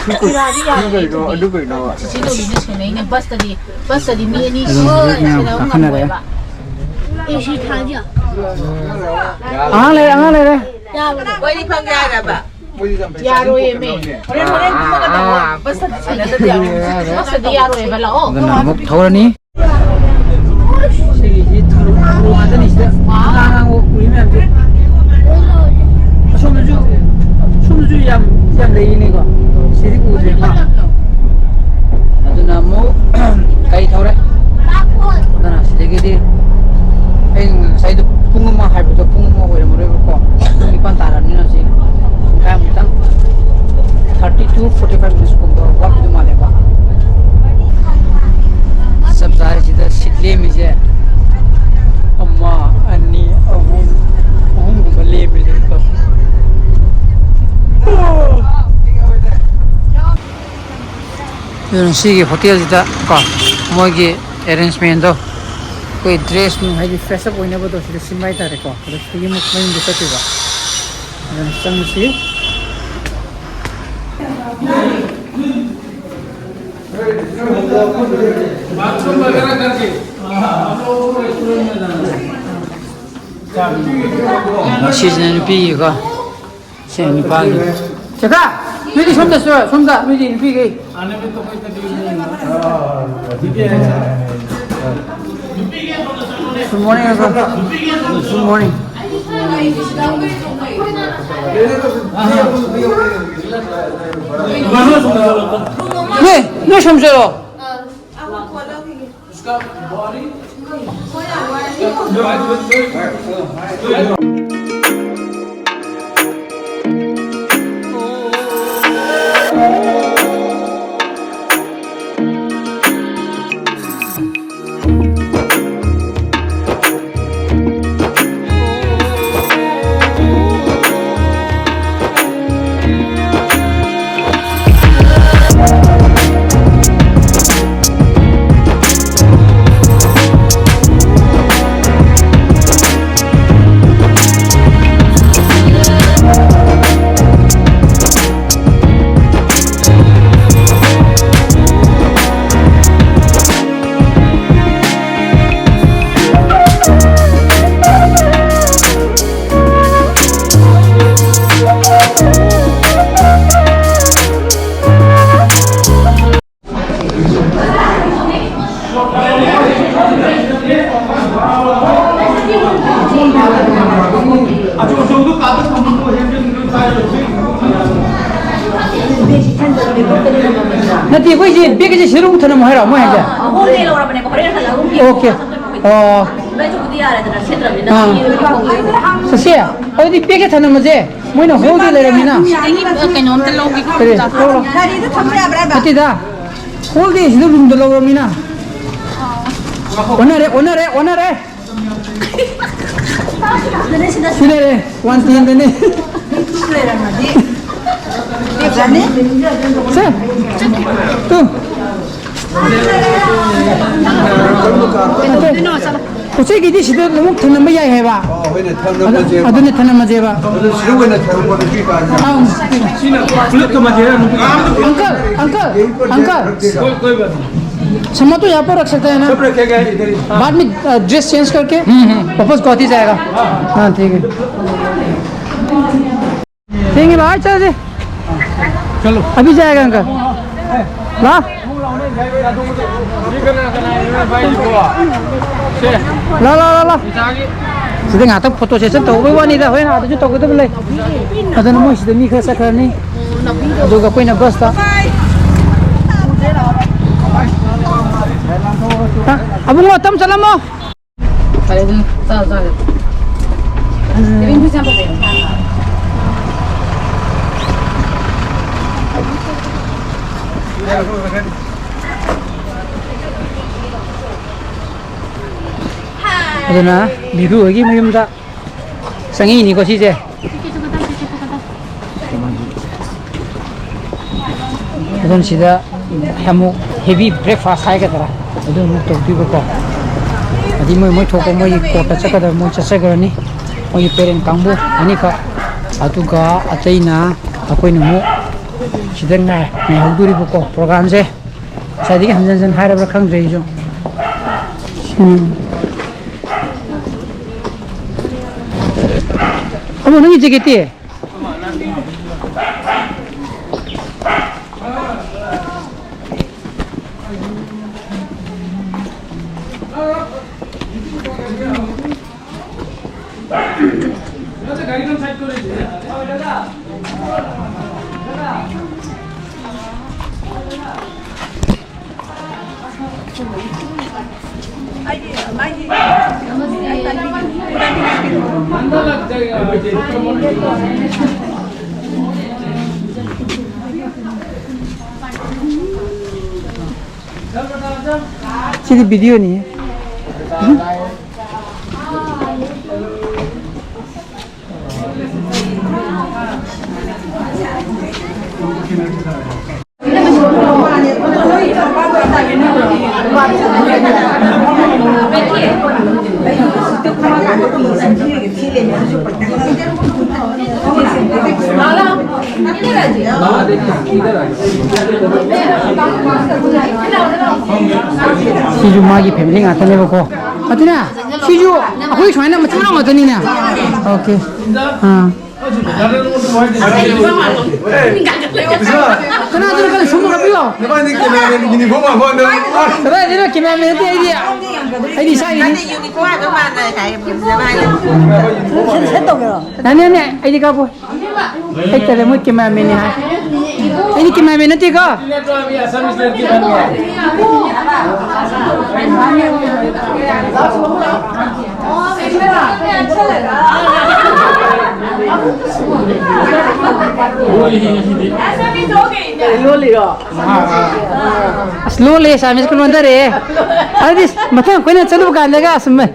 ꯀꯔꯤꯅꯣ? ꯑꯗꯨ ꯀꯩꯅꯣ? ꯁꯤ ꯇꯧꯕꯤꯅ ꯁꯦꯟꯅꯩꯅꯦ꯫ ꯕꯁꯇꯗꯤ, ꯕꯁꯇꯗꯤ ꯃꯤ ꯑꯅꯤ ꯑꯗꯨꯝ ꯍꯧꯖꯤꯛ ꯃꯌꯥꯝ ꯁꯦꯟꯅꯕ ꯀꯥꯈꯠꯅꯔꯦ꯫ ꯉꯝꯃꯣꯏꯕ꯫ ꯑꯦ ꯁꯤ ꯊꯥꯁꯤ꯫ ꯑꯉꯥꯡ ꯂꯩꯔꯦ, ꯑꯉꯥꯡ ꯂꯩꯔꯦ꯫ ꯌꯥꯕ꯭ꯔꯣ? ꯋꯥꯔꯤ ꯐꯪꯒꯦ ꯍꯥꯏꯔꯕ? ꯌꯥꯔꯣꯏꯌꯦꯃꯦ꯫ ꯍꯣꯔꯦꯟ, ꯍꯣꯔꯦꯟ ꯀꯨꯝꯃꯒ ꯇꯧꯋꯣ꯫ ꯕꯁꯇꯗꯤ ꯁꯦꯟꯅꯗꯗꯤ ꯌꯥꯔꯣꯏ꯫ ꯕꯁꯇꯗꯤ ꯌꯥꯔꯣꯏꯌꯦꯕ, ꯂꯥꯛꯑꯣ꯫ ꯑꯗꯨꯅ ꯑꯃꯨꯛ ꯊꯧꯔꯅꯤ꯫ ꯁꯤꯒꯤꯁꯤ ꯊꯔꯣ, ꯊꯔꯣ ꯉꯥꯛꯇꯅꯤ ꯁꯤꯗ꯫ ꯉꯥ, ꯉꯥ, ꯉꯥ ꯎꯔꯤ ꯃꯌꯥꯝꯁꯦ꯫ ꯑꯁꯣꯝꯗꯁꯨ, ꯁꯣꯝꯗꯁꯨ ꯌꯥꯝ, ꯌꯥꯝ ꯂꯩꯔꯤꯅꯦꯀꯣ꯫ ꯁꯤꯗꯤ ꯎꯗ꯭ꯔꯦꯀꯣ꯫ ꯑꯗꯨꯅ ꯑꯃꯨꯛ ꯒꯥꯔꯤ ꯊꯧꯔꯦ꯫ ꯑꯗꯨꯅ ꯁꯤꯗꯒꯤꯗꯤ ꯑꯩ ꯉꯁꯥꯏꯗꯣ ꯄꯨꯡ ꯑꯃ ꯍꯥꯏꯕꯗꯣ ꯄꯨꯡ ꯑꯃ ꯑꯣꯏꯔꯝꯃꯔꯣꯏꯕꯀꯣ꯫ ꯄꯨꯡ ꯅꯤꯄꯥꯟ ꯇꯥꯔꯕꯅꯤꯅ ꯍꯧꯖꯤꯛ ꯄꯨꯡꯈꯥꯏꯃꯨꯛꯇꯪ, thirty to forty five minutes ꯀꯨꯝꯕ ꯋꯥꯠꯈꯤꯗꯧ ꯃꯥꯜꯂꯦꯀꯣ꯫ ꯆꯞ ꯆꯥꯔꯦ ꯁꯤꯗ ꯁꯤꯠ ꯂꯦꯝꯃꯤꯁꯦ꯫ ꯑꯃ, ꯑꯅꯤ, ꯑꯍꯨꯝ, ꯑꯍꯨꯝꯒꯨꯝꯕ ꯂꯦꯝꯃꯦ꯫ ꯑꯗꯨꯅ ꯁꯤꯒꯤ ꯍꯣꯇꯦꯜꯁꯤꯗ ꯀꯣ, ꯃꯣꯏꯒꯤ ꯑꯦꯔꯦꯟꯖꯃꯦꯟꯗꯣ, ꯑꯩꯈꯣꯏ ꯗ꯭ꯔꯦꯁ ꯅꯨꯡ ꯍꯥꯏꯗꯤ ꯐ꯭ꯔꯦꯁ ꯑꯞ ꯑꯣꯏꯅꯕꯗꯣ ꯁꯤꯗ ꯁꯤꯟꯕ ꯍꯥꯏꯇꯥꯔꯦꯀꯣ꯫ ꯑꯗꯣ ꯁꯤꯗꯒꯤ ꯑꯃꯨꯛ ꯃꯌꯨꯝꯗ ꯆꯠꯇꯣꯏꯕ꯫ ꯑꯗꯨꯅ ꯆꯪꯉꯁꯤ꯫ ꯁꯤꯁꯤꯅ ꯅꯨꯄꯤꯒꯤꯀꯣ꯫ ꯁꯦ, ꯅꯨꯄꯥꯒꯤ꯫ ꯆꯦꯀꯥ, ꯅꯣꯏꯗꯤ ꯁꯣꯝꯗ ꯆꯣ, ꯁꯣꯝꯗ, ꯅꯣꯏꯗꯤ ꯅꯨꯄꯤꯈꯩ꯫ Good morning, uncle. Good morning. ꯅꯣꯏ, ꯅꯣꯏ ꯁꯣꯝ ꯆꯠꯂꯣ꯫ ꯅꯠꯇꯦ, ꯑꯩꯈꯣꯏꯁꯦ ꯕꯦꯒꯁꯦ ꯁꯤꯗ ꯑꯃꯨꯛ ꯊꯅꯝꯃꯣ ꯍꯥꯏꯔꯣ ꯃꯣꯏ ꯍꯥꯏꯁꯦ? ꯑꯣꯀꯦ꯫ ꯑꯣ꯫ ꯁꯁꯦ, ꯑꯗꯨꯗꯤ ꯕꯦꯒꯁꯦ ꯊꯅꯝꯃꯁꯦ꯫ ꯃꯣꯏꯅ ꯍꯣꯜꯗ ꯂꯩꯔꯝꯃꯤꯅ꯫ ꯀꯩꯅꯣꯝꯇ ꯂꯧꯒꯦ꯫ ꯀꯔꯤ? ꯂꯧꯔꯣ꯫ ꯅꯠꯇꯦꯗ꯫ ꯍꯣꯜꯗꯦ ꯁꯤꯗ ꯔꯨꯝꯗ ꯂꯧꯔꯃꯤꯅ꯫ ꯑꯣꯟꯅꯔꯦ, ꯑꯣꯟꯅꯔꯦ, ꯑꯣꯟꯅꯔꯦ꯫ ꯁꯤꯗꯔꯦ, ꯋꯥꯟ ꯇꯦꯟꯗꯅꯦ꯫ ꯁꯦ, ꯇꯨ꯫ ꯎꯆꯦꯛꯀꯤꯗꯤ ꯁꯤꯗ ꯑꯃꯨꯛ ꯊꯅꯝꯕ ꯌꯥꯏ ꯍꯥꯏꯕ꯫ ꯑꯣ, ꯍꯣꯏꯅꯦ, ꯑꯗꯨ, ꯊꯅꯝꯃꯁꯦꯕ꯫ ꯑꯗꯨꯅ ꯊꯅꯝꯃꯁꯦꯕ꯫ ꯑꯗꯨ ꯁꯤꯗ ꯑꯣꯏꯅ ꯊꯅꯝꯕ ꯅꯨꯄꯤ ꯀꯥꯔꯗ꯫ ꯑꯪ꯫ ꯄꯨꯂꯞ ꯊꯝꯃꯁꯦ, ꯅꯨꯄꯤ ꯀꯥꯔꯗ꯫ ꯑꯪꯀꯜ, ꯑꯪꯀꯜ, ꯑꯪꯀꯜ꯫ क्षमा तो यहाँ पर रख सकते हैं ना? सब रखेगा इधर ही। बाद में, अ, ड्रेस चेंज करके वापस गुवाहाटी जाएगा। हाँ, ठीक है। ठीक है भाई, चल जी। चलो। अभी जाएगा अंकल। ला। ला, ला, ला, ला। ꯁꯤꯗ ꯉꯥꯛꯇꯪ ꯐꯣꯇꯣ ꯁꯦꯁꯟ ꯇꯧꯕꯩ ꯋꯥꯅꯤꯗ, ꯍꯣꯔꯦꯟ ꯑꯥꯗꯁꯨ ꯇꯧꯒꯗꯕ ꯂꯩ꯫ ꯑꯗꯨꯅ ꯃꯣꯏ ꯁꯤꯗ ꯃꯤ ꯈꯔ ꯆꯠꯈ꯭ꯔꯅꯤ꯫ ꯑꯗꯨꯒ ꯑꯩꯈꯣꯏꯅ ꯕꯁꯇ꯫ ꯍꯥ? ꯑꯕꯨꯡꯉꯣ, ꯇꯞ ꯆꯠꯂꯝꯃꯣ꯫ ꯐꯔꯦ, ꯑꯗꯨꯝ ꯆꯥꯔꯣ, ꯆꯥꯔꯣ꯫ ꯎꯝ꯫ ꯀꯔꯤꯝ ꯄꯩꯁꯥ ꯌꯥꯝ ꯐꯖꯩ꯫ ꯑꯗꯨꯅ ꯕꯤꯕꯨ ꯍꯣꯏꯒꯤ ꯃꯌꯨꯝꯗ ꯆꯪꯉꯛꯏꯅꯤꯀꯣ ꯁꯤꯁꯦ꯫ ꯑꯗꯨꯝ ꯁꯤꯗ ꯑꯃꯨꯛ heavy breakfast ꯍꯥꯏꯒꯗ꯭ꯔꯥ, ꯑꯗꯨ ꯑꯃꯨꯛ ꯇꯧꯗꯣꯏꯕꯀꯣ꯫ ꯑꯗꯩ ꯃꯣꯏ, ꯃꯣꯏ ꯊꯣꯛꯄ ꯃꯣꯏꯒꯤ court ꯇ ꯆꯠꯀꯗꯕ ꯃꯣꯏ ꯆꯠꯆꯈ꯭ꯔꯅꯤ, ꯃꯣꯏꯒꯤ parent ꯀꯥꯡꯕꯨ ꯑꯅꯤꯈꯛ꯫ ꯑꯗꯨꯒ ꯑꯇꯩꯅ ꯑꯩꯈꯣꯏꯅ ꯑꯃꯨꯛ ꯁꯤꯗ ꯉꯥꯏ-, ꯉꯥꯏꯍꯧꯗꯣꯔꯤꯕꯀꯣ program ꯁꯦ꯫ ꯉꯁꯥꯏꯗꯒꯤ ꯍꯟꯖꯟ ꯍꯟꯖꯟ ꯍꯥꯏꯔꯕ꯭ꯔꯥ ꯈꯪꯗ꯭ꯔꯦ ꯑꯩꯁꯨ꯫ ꯎꯝ꯫ ꯑꯃ ꯅꯪꯒꯤ jacket ꯇꯤ? ꯁꯤꯗꯤ video ꯅꯤ꯫ ꯁꯤꯁꯨ ꯃꯥꯒꯤ family ꯉꯥꯛꯇꯅꯦꯕꯀꯣ꯫ ꯑꯗꯨꯅ ꯁꯤꯁꯨ ꯑꯩꯈꯣꯏ ꯁꯨꯃꯥꯏꯅ ꯃꯆꯤꯟ ꯃꯅꯥꯎ ꯉꯥꯛꯇꯅꯤꯅꯦ꯫ Okay꯫ ꯑꯥ꯫ ꯀꯅꯥꯗꯨꯅꯣ ꯈꯔ ꯁꯨꯝ ꯄꯨꯔꯛꯄꯤꯌꯣ꯫ ꯅꯕꯥꯅꯤ cameraman uniform ꯍꯥꯞꯄꯣ ꯍꯟꯗꯛ꯫ ꯀꯗꯥꯏꯗꯩꯅꯣ cameraman ꯅꯠꯇꯦ ꯑꯩꯗꯤ꯫ ꯑꯩꯗꯤ ꯏꯁꯥꯒꯤꯅꯤ꯫ ꯅꯪꯗꯤ uniform ꯍꯥꯏꯕ ꯃꯥꯟꯅꯩ ꯍꯥꯏ, ꯅꯕꯥꯅꯤ꯫ ꯌꯥꯅꯤ, ꯌꯥꯅꯤ, ꯑꯩꯗꯤ ꯀꯥꯞꯄꯣꯏ꯫ ꯑꯩ ꯇꯜꯂꯦ, ꯃꯣꯏ cameraman ꯅꯤ ꯍꯥꯏ꯫ ꯑꯩꯗꯤ cameraman ꯅꯠꯇꯦꯀꯣ꯫ ꯂꯣꯜꯂꯤꯔꯣ? ꯑꯁ, ꯂꯣꯜꯂꯦ, ꯑꯦꯁꯥꯃꯤꯁꯀ ꯂꯣꯟꯊꯔꯛꯑꯦ꯫ ꯑꯗꯨꯗꯤ ꯃꯊꯪ ꯑꯩꯈꯣꯏꯅ ꯆꯠꯂꯨꯕ ꯀꯥꯟꯗꯒ ꯑꯁ, ꯃ-,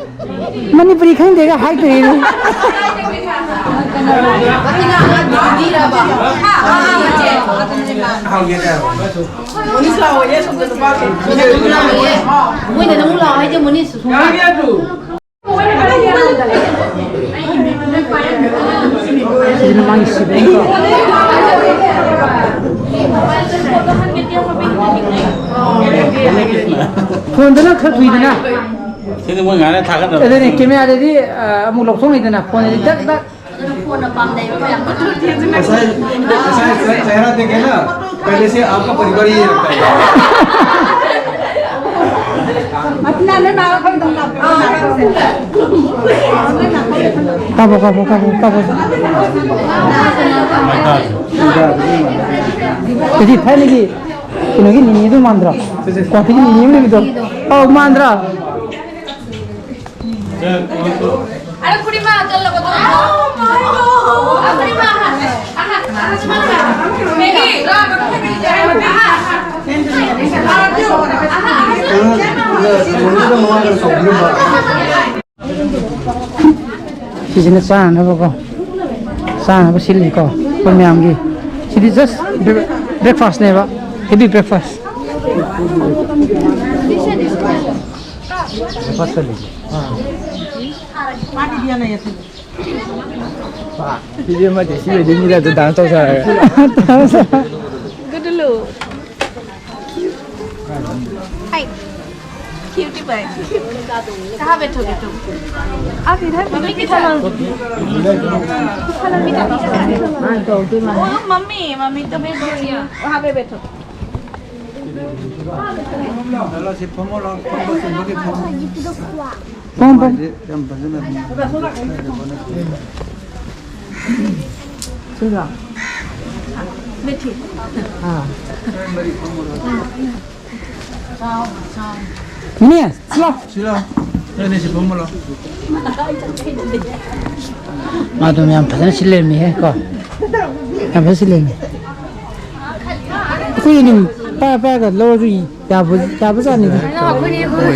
ꯃꯅꯤꯄꯨꯔꯤ ꯈꯪꯗꯦꯒ ꯍꯥꯏꯗꯣꯏꯅꯦ꯫ ꯃꯣꯏꯅ ꯅꯪ ꯂꯥꯛꯑꯣ ꯍꯥꯏꯁꯦ ꯃꯣꯅꯤꯁ ꯁꯨꯡꯂꯥꯛ ꯐꯣꯟꯗꯅ ꯈꯔ ꯊꯨꯏꯗꯅ꯫ ꯁꯤꯗꯤ ꯃꯣꯏ ꯉꯥꯏꯅ ꯊꯥꯒꯠꯅꯕ꯫ ꯑꯗꯨꯅꯦ, ꯀꯦꯃꯦꯔꯥꯗꯗꯤ, ꯑ, ꯑꯃꯨꯛ ꯂꯧꯊꯣꯛꯅꯩꯗꯅ, ꯐꯣꯟꯗꯗꯤ ꯗꯛ ꯗꯛ꯫ ꯑꯗꯨꯅ ꯐꯣꯟꯅ ꯄꯥꯝꯅꯩꯕ ꯃꯌꯥꯝ꯫ ऐसा है, ऐसा है, चेहरा देखे ना, पहले से आपका परिवार ही लगता है। अपना नहीं मारा कोई तुम। ꯀꯥꯞꯄꯣ, ꯀꯥꯞꯄꯣ, ꯀꯥꯞꯄꯣ, ꯀꯥꯞꯄꯣ꯫ ꯑꯗꯨꯗꯤ ꯊꯥꯏꯅꯒꯤ ꯀꯩꯅꯣꯒꯤ ꯅꯤꯅꯤꯗꯨ ꯃꯥꯟꯗ꯭ꯔꯣ? ꯒꯨꯍꯥꯇꯤꯒꯤ ꯅꯤꯅꯤ ꯑꯃ ꯂꯩꯕꯗꯣ? ꯑꯧ, ꯃꯥꯟꯗ꯭ꯔꯣ? अरे खुड़ी माँ, चल लगो तो। आ, खुड़ी माँ, हाँ। आहा, आहा, सुमन माँ। बेबी, आहा, आहा। ꯁꯤꯁꯤꯅ ꯆꯥꯅꯅꯕꯀꯣ, ꯆꯥꯅꯕ ꯁꯤꯜꯂꯤꯀꯣ ꯑꯩꯈꯣꯏ ꯃꯌꯥꯝꯒꯤ꯫ ꯁꯤꯗꯤ just breakfastꯅꯦꯕ, heavy breakfast꯫ ꯁꯤꯗꯤ ꯑꯃꯗꯤ ꯁꯤ ꯑꯣꯏꯗꯣꯏꯅꯤꯗ, ꯑꯗꯨ dance ꯇꯧꯊꯔꯒ꯫ हाय। Cutie boy. कहाँ बैठोगे तुम? आप इधर, मम्मी के साथ। ओ, मम्मी, मम्मी तो बैठ रही है। वहाँ पे बैठो। ꯄꯣꯝ, ꯄꯣꯝ꯫ ꯁꯤꯗ꯫ ꯑꯥ꯫ ꯃꯤꯅꯦ, ꯁꯤ ꯂꯥꯎ꯫ ꯁꯤ ꯂꯥꯎ꯫ ꯅꯣꯏ ꯑꯅꯤ ꯁꯤ ꯐꯝꯃꯣ ꯂꯥꯎ꯫ ꯃꯥꯗꯣ ꯌꯥꯝ ꯐꯖꯅ ꯁꯤꯜ ꯂꯩꯔꯝꯃꯤꯍꯦ ꯀꯣ꯫ ꯌꯥꯝ ꯐꯖꯅ ꯁꯤꯜ ꯂꯩꯔꯝꯃꯤ꯫ ꯑꯩꯈꯣꯏ ꯑꯗꯨꯝ ꯄꯥꯏ ꯄꯥꯏꯔꯒ ꯂꯧꯔꯁꯨ ꯌꯥꯕ, ꯌꯥꯕꯖꯥꯠꯅꯤꯗ꯫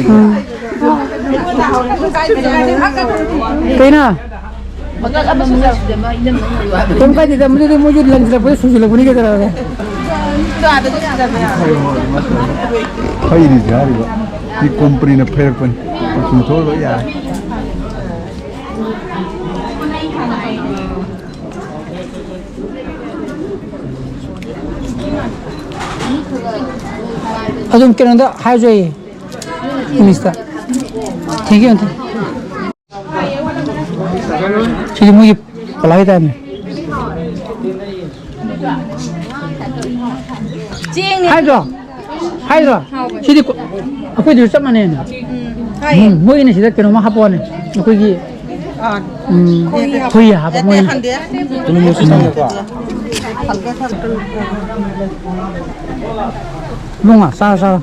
ꯎꯝ꯫ ꯀꯩꯅꯣ? ꯀꯩꯝ ꯀꯥꯏꯗꯦꯗ, ꯃꯗꯨꯗꯤ ꯃꯣꯏꯁꯨ ꯂꯪꯁꯤꯜꯂꯛꯄꯗ ꯁꯨꯖꯤꯜꯂꯛꯄꯅꯤ ꯀꯩꯗꯧꯔꯒꯦ? ꯐꯩꯔꯤꯁꯦ ꯍꯥꯏꯔꯤꯕ꯫ ꯃꯤ ꯀꯣꯝꯄꯅꯤꯅ ꯐꯩꯔꯛꯄꯅꯤ꯫ ꯆꯨꯝꯊꯣꯛꯑ ꯂꯣꯏ ꯌꯥꯔꯦ꯫ ꯑꯗꯨꯝ ꯀꯩꯅꯣꯗ ꯍꯥꯏꯔꯁꯨ ꯌꯥꯏꯌꯦ, ꯏꯪꯂꯤꯁꯇ꯫ Thank you, aunty. ꯁꯤꯗꯤ ꯃꯣꯏꯒꯤ ꯄꯂꯥꯒꯤ ꯇꯥꯏꯞꯅꯤ꯫ ꯆꯦꯡꯅꯦ꯫ ꯍꯥꯏꯗ꯭ꯔꯣ? ꯍꯥꯏꯗ꯭ꯔꯣ? ꯍꯥꯎꯕꯅꯦ꯫ ꯁꯤꯗꯤ ꯀꯣ-, ꯑꯩꯈꯣꯏꯗꯨꯁꯨ ꯆꯞ ꯃꯥꯟꯅꯩꯅ꯫ ꯎꯝ, ꯍꯥꯏꯌꯦ꯫ ꯎꯝ, ꯃꯣꯏꯒꯤꯅ ꯁꯤꯗ ꯀꯩꯅꯣꯝꯃ ꯍꯥꯞꯄꯛꯑꯣꯅꯦ꯫ ꯑꯩꯈꯣꯏꯒꯤ, ꯑꯥ, ꯎꯝ, ꯈꯣꯏꯍꯤ ꯍꯥꯞꯄ꯫ ꯈꯣꯏꯍꯤ ꯍꯥꯞꯄ ꯅꯠꯇꯦ, ꯃꯣꯏꯅ꯫ ꯍꯟꯗꯦ꯫ ꯇꯨꯂꯨ ꯃꯣꯁꯤ ꯊꯝꯃꯦꯀꯣ꯫ ꯏꯕꯨꯡꯉꯣ, ꯆꯥꯔꯣ, ꯆꯥꯔꯣ꯫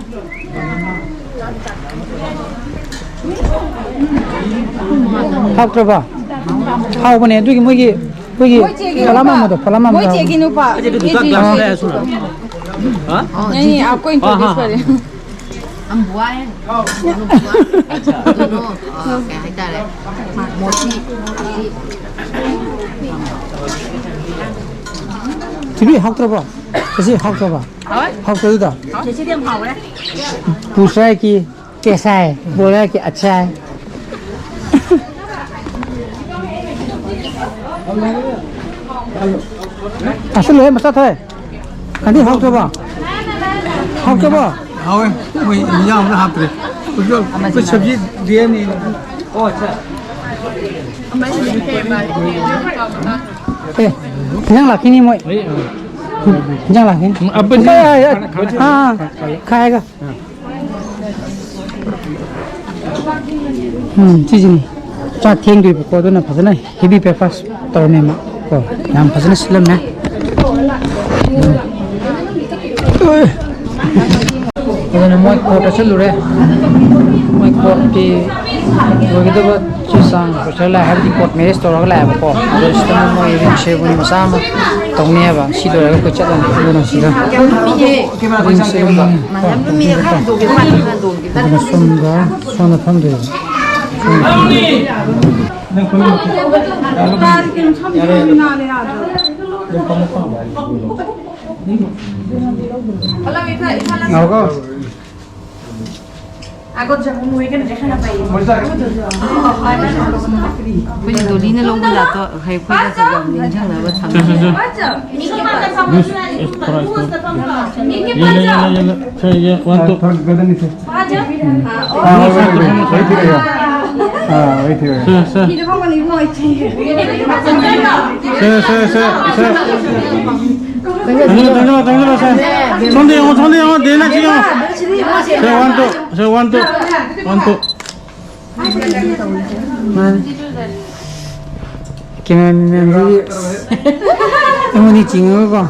ꯍꯥꯎꯇ꯭ꯔꯕ? ꯍꯥꯎꯕꯅꯦ ꯑꯗꯨꯒꯤ ꯃꯣꯏꯒꯤ, ꯑꯩꯈꯣꯏꯒꯤ ꯃꯣꯏ ꯆꯦꯒꯤ ꯐꯣꯂꯥ ꯅꯨꯄꯥ꯫ ꯃꯥꯟꯕꯗꯣ, ꯐꯣꯂꯥ ꯃꯥꯟꯕꯗꯣ ꯃꯣꯏ ꯍꯥꯎꯕꯅꯦ꯫ ꯆꯦꯒꯤ ꯅꯨꯄꯥ꯫ ꯑꯩꯁꯦ ꯑꯗꯨꯗꯣ ꯆꯥꯛ ꯂꯥꯝꯃꯦ ꯍꯥꯏꯔꯁꯨ꯫ ꯍꯥ? ꯅꯠꯇꯦ, ꯅꯠꯇꯦ, ꯑꯩꯈꯣꯏ ꯍꯥ, ꯍꯥ, ꯏꯟꯇ꯭ꯔꯣꯗ꯭ꯌꯨꯁ ꯍꯥ꯫ ꯇꯧꯔꯦ꯫ ꯑꯆꯥ꯫ ꯑꯗꯨꯅꯣ, ꯑ, ꯀꯩ ꯍꯥꯏꯇꯥꯔꯦ? ꯃꯣꯁꯤ, ꯃꯣꯁꯤ꯫ ꯊꯣꯏꯕꯤ, ꯍꯥꯎꯇ꯭ꯔꯕꯣ? ꯉꯁꯤ ꯍꯥꯎꯇ꯭ꯔꯕ? ꯍꯥꯎꯋꯦ꯫ ꯍꯥꯎꯇ꯭ꯔꯗꯨꯗ? ꯍꯥꯎꯋꯦ꯫ ꯆꯦꯆꯦꯗꯤ ꯌꯥꯝ ꯍꯥꯎꯋꯦ꯫ ꯄꯨꯁꯥꯏꯀꯤ꯫ कैसा है? बोला है कि अच्छा है। ꯑꯁ, ꯂꯣꯏ ꯃꯆꯥ ꯊꯣꯛꯑꯦ꯫ ꯑꯗꯤ ꯍꯥꯎꯇꯕ? ꯍꯥꯎꯇꯕ? ꯍꯥꯎꯋꯦ꯫ ꯃꯣꯏ ꯏꯟꯖꯥꯡ ꯑꯝꯇ ꯍꯥꯞꯇ꯭ꯔꯦ꯫ ꯑꯩꯈꯣꯏ ꯁꯕꯖꯤ ꯗꯦꯅꯤ꯫ ꯑꯦ, ꯏꯟꯖꯥꯡ ꯂꯥꯛꯈꯤꯅꯤ ꯃꯣꯏ꯫ ꯏꯟꯖꯥꯡ ꯂꯥꯛꯈꯤꯅꯤ꯫ ꯑꯕꯗꯤ ꯑꯥ, ꯑꯥ, ꯈꯥꯏꯒ꯫ ꯎꯝ, ꯁꯤꯁꯤꯅꯤ꯫ ꯆꯥꯛ ꯊꯦꯡꯗꯣꯏꯕꯀꯣ, ꯑꯗꯨꯅ ꯐꯖꯅ heavy breakfast ꯇꯧꯔꯝꯃꯦ ꯃꯥ ꯀꯣ꯫ ꯌꯥꯝ ꯐꯖꯅ ꯁꯤꯜꯂꯝꯃꯦ꯫ ꯎꯝ꯫ ꯑꯗꯨꯅ ꯃꯣꯏ court ꯆꯠꯂꯨꯔꯦ꯫ ꯃꯣꯏ courtꯀꯤ ꯂꯣꯏꯒꯗꯕ ꯆꯦ ꯆꯥꯡ ꯄꯨꯁꯜꯂꯛꯑꯦ, ꯍꯥꯏꯕꯗꯤ court marriage ꯇꯧꯔꯒ ꯂꯥꯛꯑꯦꯕꯀꯣ꯫ ꯑꯗꯣ ꯁꯤꯗ ꯃꯣꯏ ring ceremony ꯃꯆꯥ ꯑꯃ ꯇꯧꯅꯤ ꯍꯥꯏꯕ꯫ ꯁꯤ ꯂꯣꯏꯔꯒ ꯑꯩꯈꯣꯏ ꯆꯠꯂꯅꯤ꯫ ꯑꯗꯨꯅ ꯁꯤꯗ ring ceremony ꯇꯧꯔꯒ ꯑꯗꯨꯅ ꯁꯣꯝꯗ, ꯁꯣꯝꯗ ꯐꯝꯗꯣꯏꯕ꯫ ꯉꯥꯏꯈꯣꯀꯣ꯫ ꯑꯩꯈꯣꯏꯅ ꯗꯣꯂꯤꯅ ꯂꯧꯕ ꯖꯥꯠꯇꯣ ꯑꯩꯈꯣꯏ, ꯑꯩꯈꯣꯏꯒ ꯈꯔ ꯈꯔ ꯅꯤꯡꯁꯤꯡꯅꯕ ꯁꯦ, ꯁꯦ, ꯊꯝꯅꯕ꯫ ꯁꯦ꯫ Yes, yes, yes, yes, yes. ꯁꯦ, ꯌꯦ, ꯋꯥꯟ, ꯇꯨ꯫ ꯊꯣꯔꯛꯀꯗꯕꯅꯤꯁꯦ꯫ ꯑꯥ, ꯍꯣꯏ, ꯍꯣꯏ, ꯍꯣꯏ, ꯍꯣꯏ, ꯊꯤꯔꯒꯦ꯫ ꯑꯥ, ꯍꯣꯏ, ꯊꯤꯔꯒꯦ꯫ ꯁꯦ, ꯁꯦ꯫ ꯁꯦ, ꯁꯦ, ꯁꯦ, ꯁꯦ꯫ ꯆꯪꯁꯤꯜꯂꯣ, ꯆꯪꯁꯤꯜꯂꯣ, ꯆꯪꯁꯤꯜꯂꯣ, ꯁꯦ꯫ ꯁꯣꯝꯗ ꯌꯦꯡꯉꯣ, ꯁꯣꯝꯗ ꯌꯦꯡꯉꯣ, ꯗꯦꯅ ꯁꯤ ꯌꯦꯡꯉꯣ꯫ ꯁꯦ, ꯋꯥꯟ, ꯇꯨ, ꯁꯦ, ꯋꯥꯟ, ꯇꯨ, ꯋꯥꯟ, ꯇꯨ꯫ ꯃꯥꯅꯤ꯫ ꯀꯦꯃꯦꯔꯥꯃꯦꯟꯁꯤꯒꯤ ꯑꯩꯉꯣꯟꯗ ꯆꯤꯡꯉꯒꯀꯣ꯫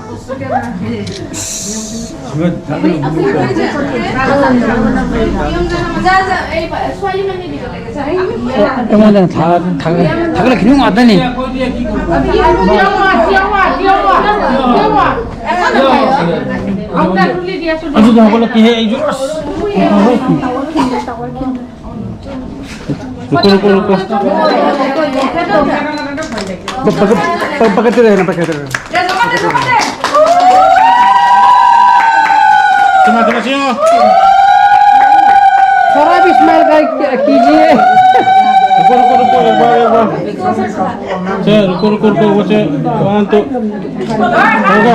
ꯑꯩꯉꯣꯟꯗ ꯊꯥ-, ꯊꯥꯒꯠ-, ꯊꯥꯒꯠꯂꯛꯈꯤꯕ ꯉꯥꯛꯇꯅꯤ꯫ ꯑꯗꯨꯗ ꯍꯧꯒꯠꯂꯛꯀꯦꯍꯦ ꯑꯩꯁꯨ꯫ ꯑꯁ꯫ ꯔꯨꯀꯣ, ꯔꯨꯀꯣ, ꯔꯨꯀꯣ꯫ ꯄ-, ꯄ-, ꯄ-, ꯄꯀꯠꯇ ꯂꯩꯔꯦ, ꯄꯀꯠꯇ ꯂꯩꯔꯦ꯫ ꯀꯅꯥ, ꯀꯅꯥ ꯁꯤꯌꯣ? ꯁꯣꯔꯥ ꯕꯤꯁꯃꯥꯏꯜ ꯀꯥꯏ ꯀꯤ-, ꯀꯤꯖꯤꯌꯦ꯫ ꯔꯨꯀꯣ, ꯔꯨꯀꯣ, ꯔꯨꯀꯣ, ꯔꯨꯀꯣ, ꯔꯨꯀꯣ꯫ ꯁꯦ, ꯔꯨꯀꯣ, ꯔꯨꯀꯣ, ꯔꯨꯀꯣ, ꯔꯨꯀꯣ, ꯁꯦ, ꯋꯥꯟ, ꯇꯨ꯫ ꯍꯧꯒ꯫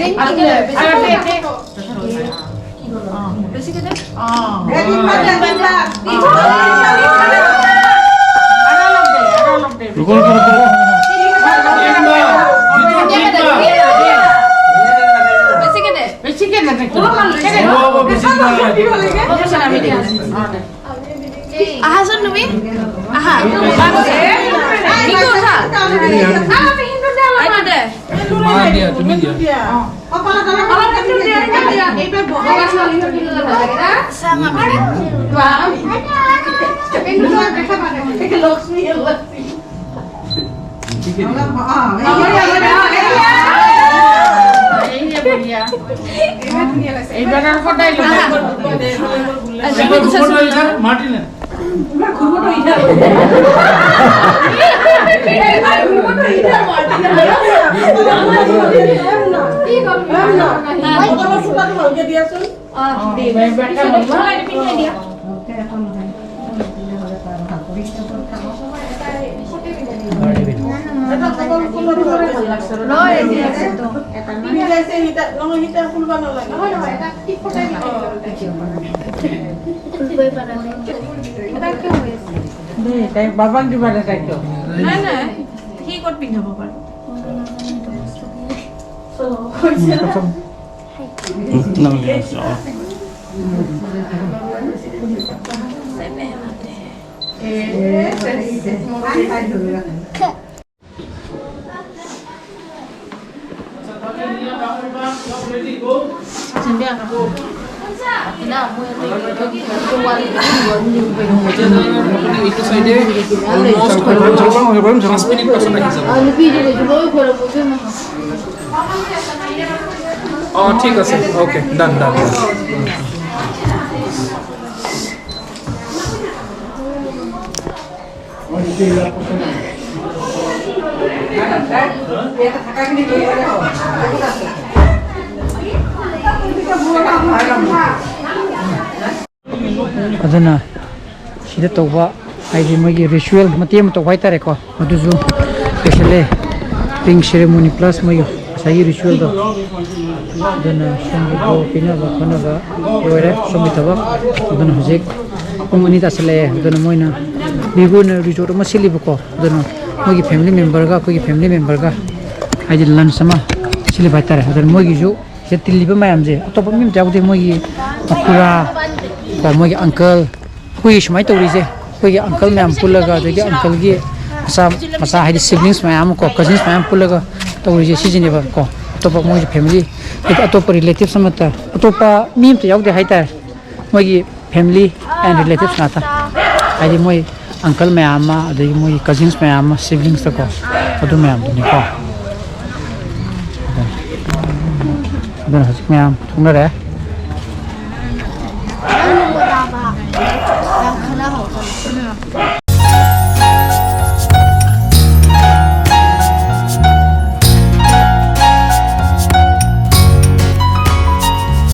আৰু দে, দে। অ। দে, তিনিবাৰ দে, তিনিবাৰ। অ। আৰু অলপ দে, আৰু অলপ দে। ৰুক, ৰুক, ৰুক, ৰুক। বেছিকে দে। বেছিকে দে, বেছিকে দে। হ'ব, হ'ব, বেছি নহয়। আহাচোন তুমি। আহা। নিকু, উঠা। এইটো দে। মা দিয়া, তুমি দিয়া। এইবাৰ আৰু সদায় ল'বা। এইবাৰ ঘুমট লৈ যা, মাটি নে? দেই, তাই বাবাক দিবা দে, তাইক দিয়ক। নাই, নাই, সি ক'ত পিন্ধাব বাৰু? এইটো চাইডে অলমষ্ট পাঁচ মিনিট পাছত আহি যাব। অ, ঠিক আছে, অ'কে, ডান, ডান। ꯑꯗꯨꯅ ꯁꯤꯗ ꯇꯧꯕ, ꯍꯥꯏꯗꯤ ꯃꯣꯏꯒꯤ ꯔꯤꯆꯨꯋꯦꯜ ꯃꯇꯦꯛ ꯑꯃ ꯇꯧꯕ ꯍꯥꯏꯇꯥꯔꯦꯀꯣ, ꯑꯗꯨꯁꯨ ꯂꯣꯏꯁꯤꯜꯂꯦ꯫ ꯔꯤꯡ ꯁꯦꯔꯦꯃꯣꯅꯤ ꯄ꯭ꯂꯁ ꯃꯣꯏꯒꯤ ꯉꯁꯥꯏꯒꯤ ꯔꯤꯆꯨꯋꯦꯜꯗꯣ꯫ ꯑꯗꯨꯅ ꯁꯣꯝꯒꯤ ꯕꯣꯔ ꯄꯤꯅꯕ ꯈꯣꯠꯅꯕ ꯂꯣꯏꯔꯦ ꯁꯣꯝꯒꯤ ꯊꯕꯛ꯫ ꯑꯗꯨꯅ ꯍꯧꯖꯤꯛ ꯄꯨꯡ ꯑꯅꯤ ꯇꯥꯁꯜꯂꯛꯑꯦ꯫ ꯑꯗꯨꯅ ꯃꯣꯏꯅ ꯚꯤꯚꯣꯅ ꯔꯤꯖꯣꯔꯠ ꯑꯃ ꯁꯤꯜꯂꯤꯕꯀꯣ꯫ ꯑꯗꯨꯅ ꯃꯣꯏꯒꯤ ꯐꯦꯃꯤꯂꯤ ꯃꯦꯝꯕꯔꯒ ꯑꯩꯈꯣꯏꯒꯤ ꯐꯦꯃꯤꯂꯤ ꯃꯦꯝꯕꯔꯒ ꯍꯥꯏꯗꯤ ꯂꯟꯁ ꯑꯃ ꯁꯤꯜꯂꯤꯕ ꯍꯥꯏꯇꯥꯔꯦ꯫ ꯑꯗꯨꯅ ꯃꯣꯏꯒꯤꯁꯨ ꯁꯤꯗ ꯇꯤꯜꯂꯤꯕ ꯃꯌꯥꯝꯁꯦ ꯑꯇꯣꯞꯄ ꯃꯤ ꯑꯝꯇ ꯌꯥꯎꯗꯦ꯫ ꯃꯣꯏꯒꯤ ꯃꯈꯨꯔꯥ ꯀꯣ, ꯃꯣꯏꯒꯤ ꯑꯪꯀꯜ, ꯑꯩꯈꯣꯏꯒꯤ ꯁꯨꯃꯥꯏꯅ ꯇꯧꯔꯤꯁꯦ, ꯑꯩꯈꯣꯏꯒꯤ ꯑꯪꯀꯜ ꯃꯌꯥꯝ ꯄꯨꯜꯂꯒ, ꯑꯗꯒꯤ ꯑꯪꯀꯜꯒꯤ ꯃꯆꯥ, ꯃꯆꯥ ꯍꯥꯏꯗꯤ ꯁꯤꯕ꯭ꯂꯤꯡꯁ ꯃꯌꯥꯝ ꯑꯃ ꯀꯣ, ꯀꯖꯤꯟꯁ ꯃꯌꯥꯝ ꯄꯨꯜꯂꯒ ꯇꯧꯔꯤꯁꯦ ꯁꯤꯁꯤꯅꯦꯕ ꯀꯣ꯫ ꯑꯇꯣꯞꯄ ꯃꯣꯏꯒꯤ ꯐꯦꯃꯤꯂꯤ, ꯍꯥꯏꯗꯤ ꯑꯇꯣꯞꯄ ꯔꯤꯂꯦꯇꯤꯞꯁ ꯑꯃꯠꯇ, ꯑꯇꯣꯞꯄ ꯃꯤ ꯑꯃꯠꯇ ꯌꯥꯎꯗꯦ ꯍꯥꯏꯇꯥꯔꯦ꯫ ꯃꯣꯏꯒꯤ ꯐꯦꯃꯤꯂꯤ ꯑꯦꯟ ꯔꯤꯂꯦꯇꯤꯞꯁ ꯉꯥꯛꯇ, ꯍꯥꯏꯗꯤ ꯃꯣꯏ ꯑꯪꯀꯜ ꯃꯌꯥꯝ ꯑꯃ, ꯑꯗꯒꯤ ꯃꯣꯏꯒꯤ ꯀꯖꯤꯟꯁ ꯃꯌꯥꯝ ꯑꯃ, ꯁꯤꯕ꯭ꯂꯤꯡꯁꯇꯀꯣ, ꯑꯗꯨ ꯃꯌꯥꯝꯗꯨꯅꯤꯀꯣ꯫ ꯑꯗꯨꯅ ꯍꯧꯖꯤꯛ ꯃꯌꯥꯝ ꯊꯣꯛꯅꯔꯦ꯫ ꯅꯪꯅ ꯃꯣꯗꯥꯕ ꯌꯥꯝ ꯈꯟꯅꯍꯧꯕꯅꯦ꯫